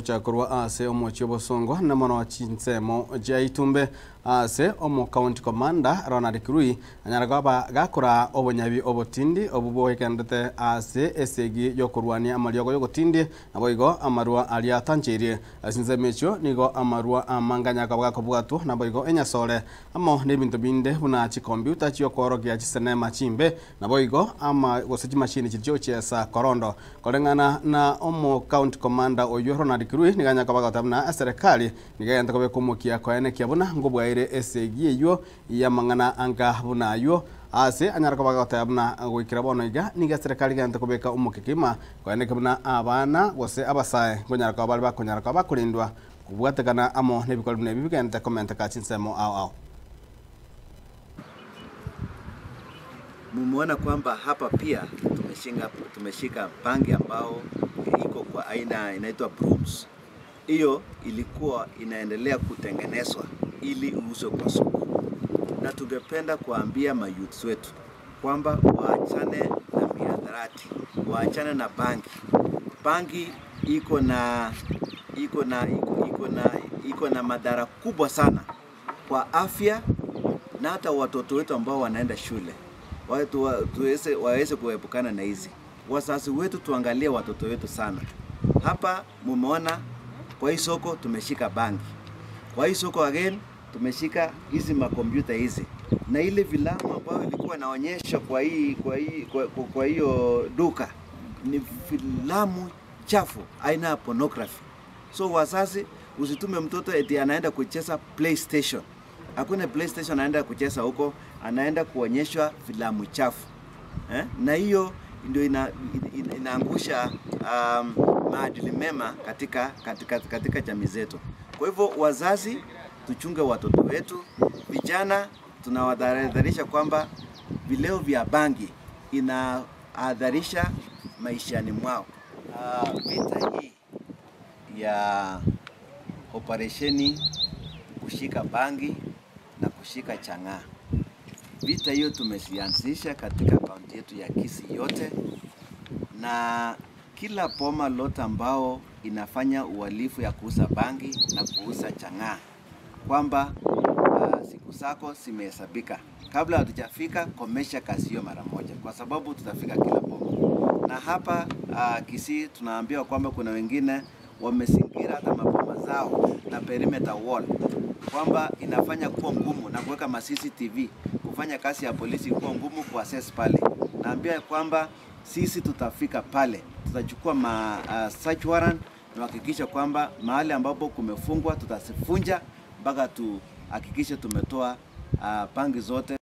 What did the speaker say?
Chakorwa ase omochi obosongo na mono chinsemo jaitumbe ase omo county commander Ronald Kirui anyaragaba gakora obonyabi obotindi obuboekendete ase esegi yokorwania amariogo yogotindi naboigo amarwa aria tancherie asinzemecho nigo amarwa amanganya kabwakobwatu naboigo enyasore amo nebinto binde buna chi computer chiokorogia chisenema chimbe naboigo ama gose chimashini chichochesa korondo koreng'ana na omo county commander oyo Ronald Kirui niganya kabagatabna serikali nigayanta kobekomokia koenekia buna ngobwaire esegi eyo yamang'ana anga bunayo ase anyara kabagatabna goikira bono iga niga serikali ganta kobeka omokekima koenekia buna abana gose abasae ngonyara kabali bakonyara kabakulindwa kubwatekana amo nebikora bune bibigenda komenta ka chinsemo ao ao. Mumeona kwamba hapa pia tumeshika bangi ambao iko kwa aina inaitwa brooms. Hiyo ilikuwa inaendelea kutengenezwa ili iuzwe kwa soko. Na tungependa kuambia mayouths wetu kwamba waachane na mihadarati, waachane na bangi. Bangi iko na madhara kubwa sana kwa afya na hata watoto wetu ambao wanaenda shule. Watu waweze kuepukana na hizi. Wazazi wetu tuangalie watoto wetu sana. Hapa mumeona kwa hii soko tumeshika bangi. Kwa hii soko again tumeshika hizi makompyuta hizi. Na ile filamu ambayo ilikuwa inaonyesha kwa hiyo duka ni filamu chafu aina ya pornography. So wazazi, usitume mtoto eti anaenda kucheza PlayStation. Hakuna PlayStation anaenda kucheza huko, anaenda kuonyeshwa filamu chafu. Na hiyo ndio inaangusha maadili mema katika jamii zetu. Kwa hivyo wazazi, tuchunge watoto wetu. Vijana tunawadharisha kwamba vileo vya bangi inahadharisha maishani mwao. Vita hii ya operesheni kushika bangi na kushika chang'aa, vita hiyo tumezianzisha katika kaunti yetu ya Kisii yote, na kila boma lote ambao inafanya uhalifu ya kuuza bangi na kuuza chang'aa, kwamba siku zako zimehesabika. Kabla hatujafika, komesha kazi hiyo mara moja, kwa sababu tutafika kila boma. Na hapa Kisii tunaambiwa kwamba kuna wengine wamezingira hata maboma zao na perimeter wall, kwamba inafanya kuwa ngumu na kuweka ma CCTV, kufanya kazi ya polisi kuwa ngumu kuassess pale. Naambia kwamba sisi tutafika pale, tutachukua search warrant na kuhakikisha kwamba mahali ambapo kumefungwa tutazifunja mpaka tuhakikishe tumetoa bangi zote.